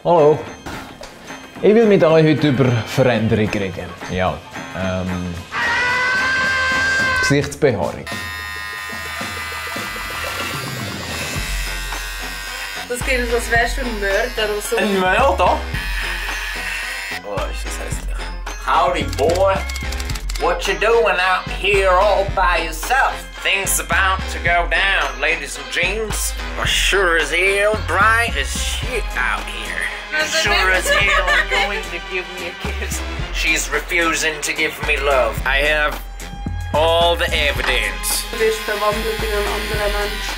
Hallo. Ich will mit euch heute über Veränderung reden. Ja, Gesichtsbehaarung. Das klingt, als wärst du ein Mörder oder so. Ein Mörder? Oh, ist das hässlich. Howdy, boy. What you doing out here all by yourself? Things about to go down, ladies and gents. Sure as hell bright as shit out here. Sure as hell going to give me a kiss. She's refusing to give me love. I have all the evidence. Du bist verwandelt in einen anderen Mensch.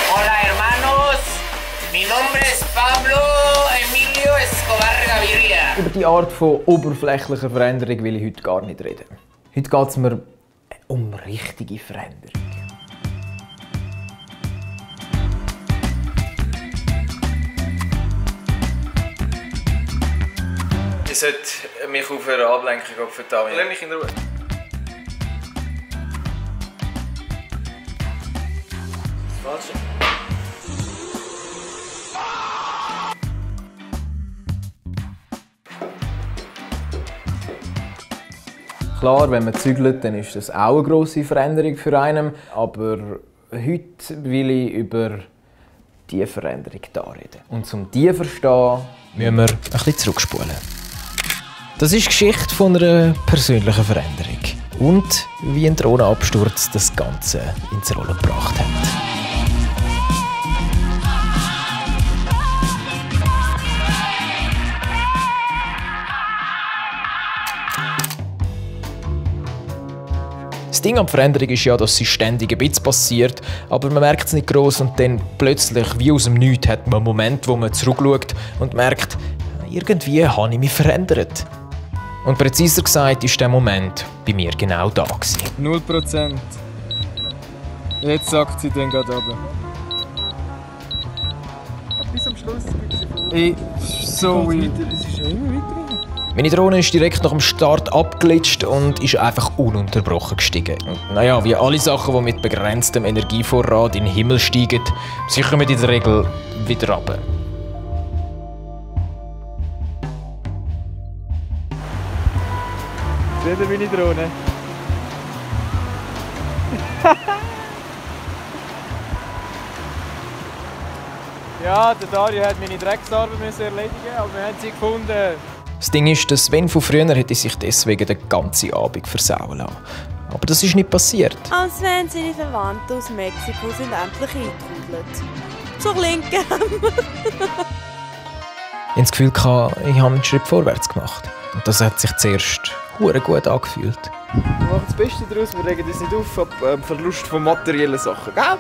Hola, hermanos. Mi nombre es Pablo Emilio Escobar Gaviria. Über die Art von oberflächlicher Veränderung will ich heute gar nicht reden. Heute geht es mir um richtige Veränderung. Ich sollte mich auf eine Ablenkung vertrauen. Lass mich in Ruhe. Das Falsche. Klar, wenn man zügelt, dann ist das auch eine grosse Veränderung für einen. Aber heute will ich über diese Veränderung hier reden. Und um die zu verstehen, müssen wir ein bisschen zurückspulen. Das ist die Geschichte von einer persönlichen Veränderung. Und wie ein Drohnenabsturz das Ganze ins Rollen gebracht hat. Das Ding an der Veränderung ist ja, dass sie ständig ein bisschen passiert, aber man merkt es nicht gross und dann plötzlich, wie aus dem Nichts, hat man einen Moment, wo man zurückschaut und merkt, irgendwie habe ich mich verändert. Und präziser gesagt ist der Moment bei mir genau da gewesen. 0%. Jetzt sagt sie dann gerade runter. Bis am Schluss gibt es Sorry. Es ist ja immer weiter. Meine Drohne ist direkt nach dem Start abgeglitscht und ist einfach ununterbrochen gestiegen. Und naja, wie alle Sachen, die mit begrenztem Energievorrat in den Himmel steigen, sie kommen in der Regel wieder runter. Seht ihr meine Drohne? Ja, der Dario hat meine Drecksarbeit erledigen, aber wir haben sie gefunden. Das Ding ist, dass Sven von früher hätte sich deswegen den ganzen Abend versauen lassen. Aber das ist nicht passiert. Als wenn seine Verwandten aus Mexiko sind endlich eingetrudelt. Zur Linken. Ich hatte das Gefühl, ich habe einen Schritt vorwärts gemacht. Und das hat sich zuerst verdammt gut angefühlt. Wir machen das Beste daraus, wir regen uns nicht auf ab Verlust von materiellen Sachen, gell?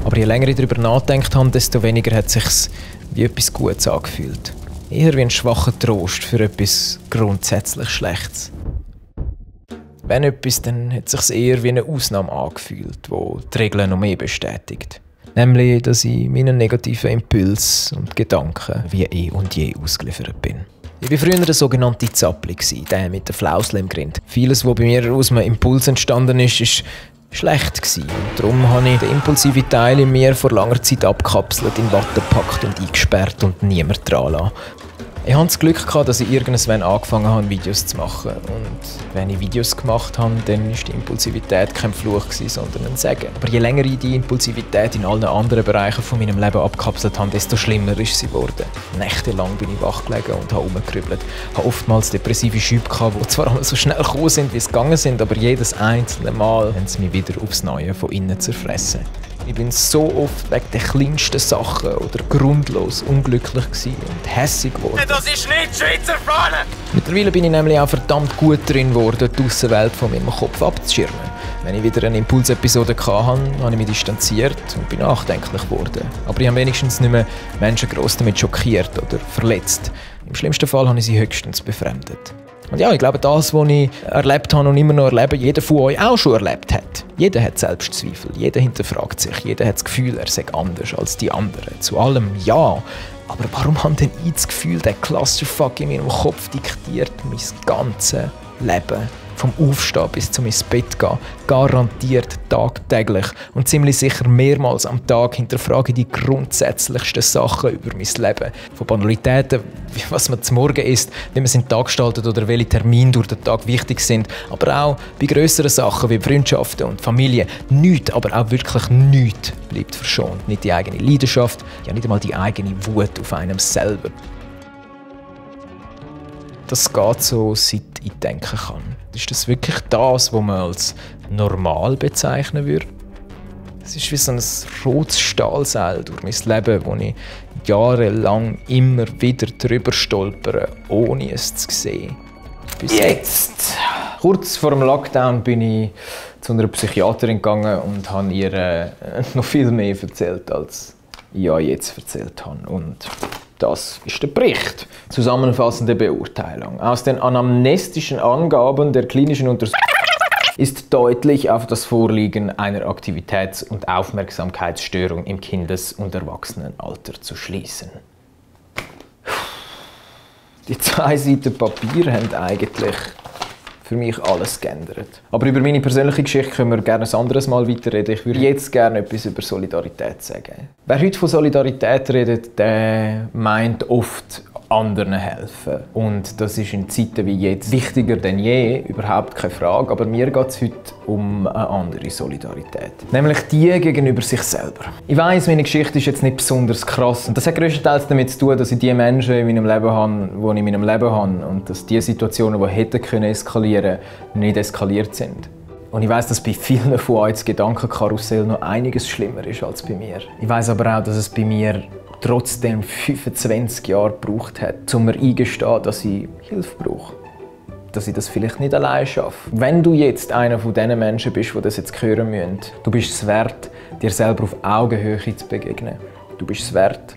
Aber je länger ich darüber nachgedacht habe, desto weniger hat es sich wie etwas Gutes angefühlt. Eher wie ein schwacher Trost für etwas grundsätzlich Schlechtes. Wenn etwas, dann hat es sich eher wie eine Ausnahme angefühlt, die die Regeln noch mehr bestätigt. Nämlich, dass ich meinen negativen Impulsen und Gedanken wie eh und je ausgeliefert bin. Ich war früher der sogenannte Zappli, der mit der Flausel im Grind. Vieles, was bei mir aus einem Impuls entstanden ist, schlecht gewesen. Und darum habe ich den impulsiven Teil in mir vor langer Zeit abgekapselt, in Watte gepackt und eingesperrt und niemand dran lassen. Ich hatte das Glück gehabt, dass ich irgendwann angefangen habe, Videos zu machen. Und wenn ich Videos gemacht habe, dann war die Impulsivität kein Fluch, sondern ein Segen. Aber je länger ich die Impulsivität in allen anderen Bereichen von meinem Leben abgekapselt habe, desto schlimmer ist sie geworden. Nächtelang bin ich wach gelegen und habe rumgekrübelt. Ich hatte oftmals depressive Schübe, die zwar einmal so schnell gekommen sind, wie es gegangen sind, aber jedes einzelne Mal haben sie mich wieder aufs Neue von innen zerfressen. Ich bin so oft wegen der kleinsten Sachen oder grundlos unglücklich und hässig geworden. Das ist nicht Schweizer Fahne! Mittlerweile bin ich nämlich auch verdammt gut drin geworden, die Aussenwelt von meinem Kopf abzuschirmen. Wenn ich wieder eine Impulsepisode hatte, habe ich mich distanziert und bin nachdenklich geworden. Aber ich habe wenigstens nicht mehr Menschen gross damit schockiert oder verletzt. Im schlimmsten Fall habe ich sie höchstens befremdet. Und ja, ich glaube, das, was ich erlebt habe und immer noch erlebe, jeder von euch auch schon erlebt hat. Jeder hat Selbstzweifel, jeder hinterfragt sich, jeder hat das Gefühl, er sei anders als die anderen. Zu allem ja. Aber warum habe denn ich das Gefühl, der Clusterfuck in meinem Kopf diktiert mein ganzes Leben? Vom Aufstehen bis zum ins Bett gehen, garantiert tagtäglich und ziemlich sicher mehrmals am Tag hinterfrage ich die grundsätzlichsten Sachen über mein Leben. Von Banalitäten, wie was man zum Morgen isst, wie man seinen Tag gestaltet oder welche Termine durch den Tag wichtig sind, aber auch bei grösseren Sachen wie Freundschaften und Familie. Nichts, aber auch wirklich nichts bleibt verschont. Nicht die eigene Leidenschaft, ja nicht einmal die eigene Wut auf einem selber. Das geht so, seit ich denken kann. Ist das wirklich das, was man als normal bezeichnen würde? Es ist wie so ein rotes Stahlseil durch mein Leben, wo ich jahrelang immer wieder drüber stolpere, ohne es zu sehen. Bis jetzt. Kurz vor dem Lockdown bin ich zu einer Psychiaterin gegangen und habe ihr noch viel mehr erzählt, als ich jetzt erzählt habe. Und das ist der Bericht. Zusammenfassende Beurteilung. Aus den anamnestischen Angaben der klinischen Untersuchung ist deutlich auf das Vorliegen einer Aktivitäts- und Aufmerksamkeitsstörung im Kindes- und Erwachsenenalter zu schließen. Die 2 Seiten Papier haben eigentlich für mich alles geändert. Aber über meine persönliche Geschichte können wir gerne ein anderes Mal weiterreden. Ich würde jetzt gerne etwas über Solidarität sagen. Wer heute von Solidarität redet, der meint oft anderen helfen. Und das ist in Zeiten wie jetzt wichtiger denn je, überhaupt keine Frage. Aber mir geht es heute um eine andere Solidarität. Nämlich die gegenüber sich selber. Ich weiss, meine Geschichte ist jetzt nicht besonders krass. Und das hat größtenteils damit zu tun, dass ich die Menschen in meinem Leben habe, die ich in meinem Leben habe. Und dass die Situationen, die hätten eskalieren können, nicht eskaliert sind. Und ich weiss, dass bei vielen von euch das Gedankenkarussell noch einiges schlimmer ist als bei mir. Ich weiss aber auch, dass es bei mir trotzdem 25 Jahre gebraucht hat, um mir eingestehen, dass ich Hilfe brauche. Dass ich das vielleicht nicht allein schaffe. Wenn du jetzt einer von diesen Menschen bist, die das jetzt hören müssen, du bist es wert, dir selber auf Augenhöhe zu begegnen. Du bist es wert,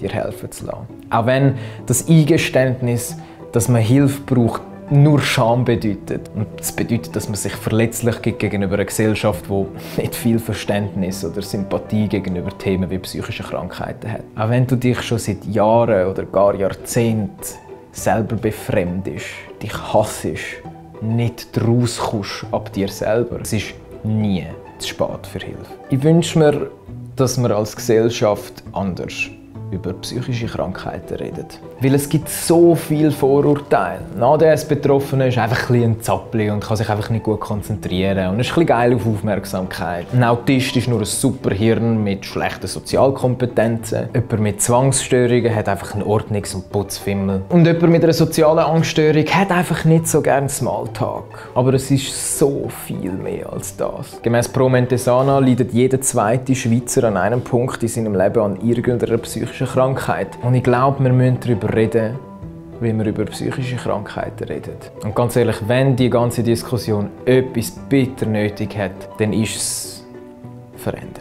dir helfen zu lassen. Auch wenn das Eingeständnis, dass man Hilfe braucht, nur Scham bedeutet. Und das bedeutet, dass man sich verletzlich gibt gegenüber einer Gesellschaft, die nicht viel Verständnis oder Sympathie gegenüber Themen wie psychische Krankheiten hat. Auch wenn du dich schon seit Jahren oder gar Jahrzehnten selber befremdest, dich hassest, nicht rauskommst ab dir selber. Es ist nie zu spät für Hilfe. Ich wünsche mir, dass wir als Gesellschaft anders über psychische Krankheiten reden. Weil es gibt so viele Vorurteile. Ein ADS-Betroffener ist einfach ein Zappli und kann sich einfach nicht gut konzentrieren und ist ein bisschen geil auf Aufmerksamkeit. Ein Autist ist nur ein Superhirn mit schlechten Sozialkompetenzen. Jemand mit Zwangsstörungen hat einfach einen Ordnungs- und Putzfimmel. Und jemand mit einer sozialen Angststörung hat einfach nicht so gerne Smalltalk. Aber es ist so viel mehr als das. Gemäss Pro Mentesana leidet jeder zweite Schweizer an einem Punkt in seinem Leben an irgendeiner psychischen Krankheit. Und ich glaube, wir müssen darüber reden, wie wir über psychische Krankheiten reden. Und ganz ehrlich, wenn die ganze Diskussion etwas bitter nötig hat, dann ist es Veränderung.